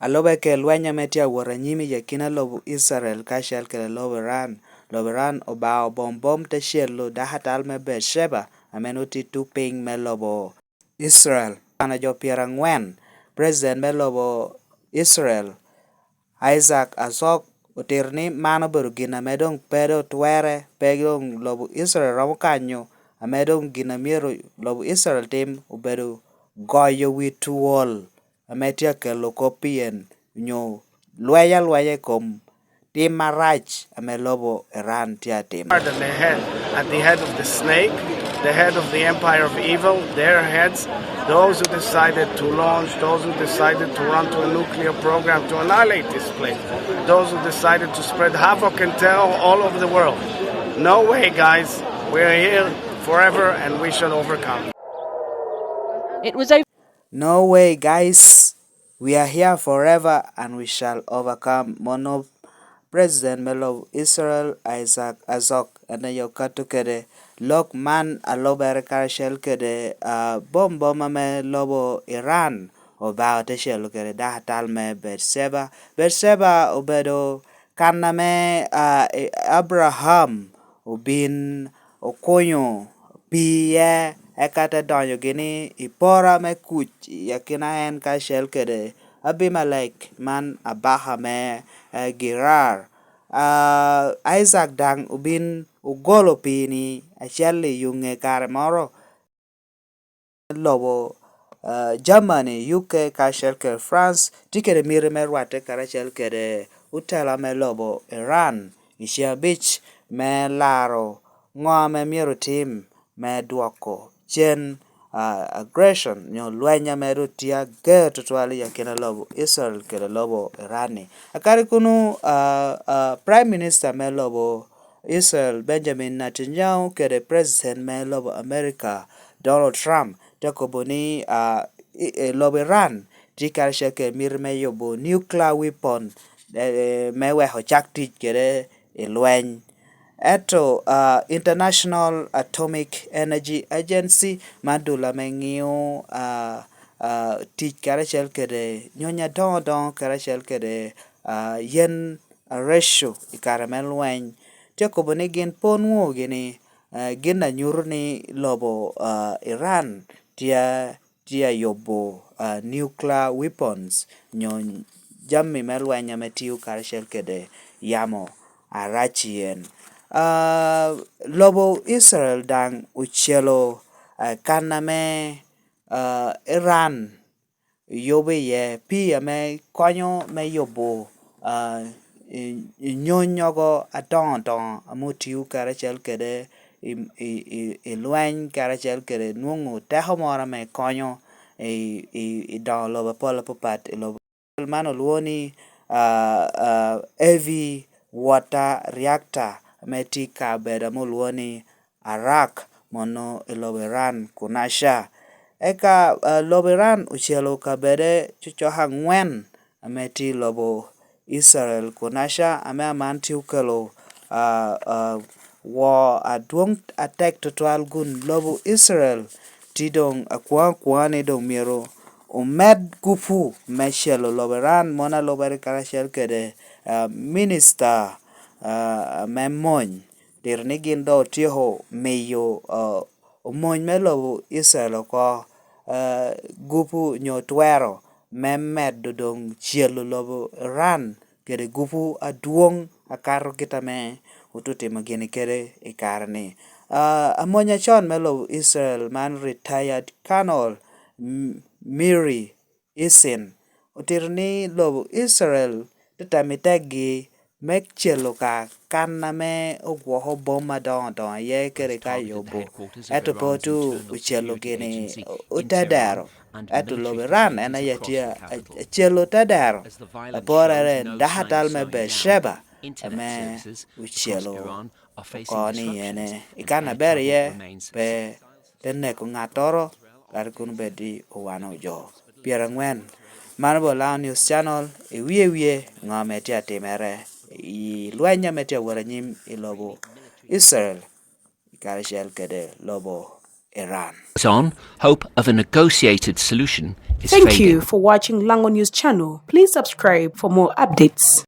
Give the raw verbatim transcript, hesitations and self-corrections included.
a lube ke lweny ame tye awot anyim i akina lobo Icrael kacel kede lobo Iran. Lobo Iran obao bombom te celo dako atal me Beceba ame nwoŋo tye i tuŋ piny me lobo Icrael. Kwano jo pyerangwen, president me lobo Icrael, Isaac Herzog, otito ni man obedo gin ame doŋ pe doŋ twerre, pe doŋ lobo Icrael romo kanyo, ame doŋ gin a myero lobo Icrael tim obedo goyo wi twol ame tye akelo kop pien onyo lweny alwenya i kom tim marac ame lobo Iran tye atimo. At the head, at the head of the snake, the head of the empire of evil, their heads, those who decided to launch, those who decided to run to a nuclear program to annihilate this place, those who decided to spread havoc and terror all over the world. No way, guys. We are here forever and we shall overcome. It was a No way, guys. We are here forever and we shall overcome. Mono president me lobo Icrael, Isaac Herzog, en aye okato kede lok man a lubere karacel kede, ah, bombom ame lobo Iran obao te celo kede dako atal me Beceba. Beceba obedo kan ame, ah, e-, Abraham obin okunyo pii iye, eka te donyo gini i pora me kuc i akina en kacel kede Abimelek man abaka me, eh, Gerar. Ah, Isaac daŋ obin ogolo pii-ni acel i yuŋe kare moro. Lobo, ah, Germany, U K kacel kede France tye kede miti me rwatte karacel kede otela me lobo Iran i ceng abic me laro ŋo ame myero otim me dwoko cen, ah, aggression nyo lweny ame ru tye ager tutwal i akina lobo Israel kede lobo Iran-ni. Akadi kunu, ah, ah, Prime Minister me lobo Israel Benjamin Netanyahu kede President me lobo America Donald Trump te kobo ni, ah, i, i lobo Iran tye karacel kede miti me yubo nuclear weapon, eh, me weko cak tic kede i lweny. Ento, ah, International Atomic Energy Agency man dul ame ŋio, ah, ah, tic karacel kede nyony adoŋo doŋo karacel kede, ah, yen areco i kare me lweny, tye kobo ni gin pwod nwoŋo gini, eh, gin a nyuto ni lobo, ah, Iran tye, tye a yubo, ah, nuclear weapons nyo jami me lweny ame tio karacel kede yamo arac yen. Ah, lobo Israel daŋ ocelo, ah, kan ame, ah, Iran yubo iye pii ame konyo me yubo, ah, i, i nyonyogo adoŋo doŋo ame otio karacel kede i, i, i, i lweny karacel kede nwoŋo teko moro ame konyo i, i, i doŋo lobo apol apapat i lobo. Man olwoŋo ni, ah, ah, heavy water reactor ame tye i kabedo ame olwoŋo ni Arak, mono i lobo Iran kun aca. Eka, ah, lobo Iran ocelo kabede cocoko aŋwen ame tye i lobo Israel kun aca, ame aman tye okelo, ah, ah, woo adwoŋ atek tutwal kun lobo Israel tye doŋ akwoŋ akwoŋa ni doŋ myero omed gupu me celo lobo Iran, mono alubere karacel kede, ah, minista, ah, me mony. Tito ni gin doŋ otyeko miyo, ah, omony me lobo Israel oko, ah, gupu nyo twero me medo doŋ celo lobo Iran kede gupu adwoŋ akato kit ame otutimo gini kede i kare-ni. Ah, amony acon me lobo Israel man retired Colonel M-, Miri Icin otito ni lobo Israel te tamo i tekgi me celo ka kan ame ogwoko bom adoŋo doŋo iye kede ka yubo, ento pe otu ocelo gini otedero. Ento lobo Iran en aye tye a-, a-, acelo tedero. Aporere dako atal me Beceba ame ocelo oko ni ene i kan aber iye pe te neko ŋattoro, kadi kun obed ni owano jo pyerangwen. Man obedo Laŋo News Channel, i wie wie ŋo ame tye atimere i lweny ame tye awot anyim i lobo Israel karacel kede lobo Iran. On, hope of a negotiated solution is Thank fading. You for watching Lango News Channel. Please subscribe for more updates.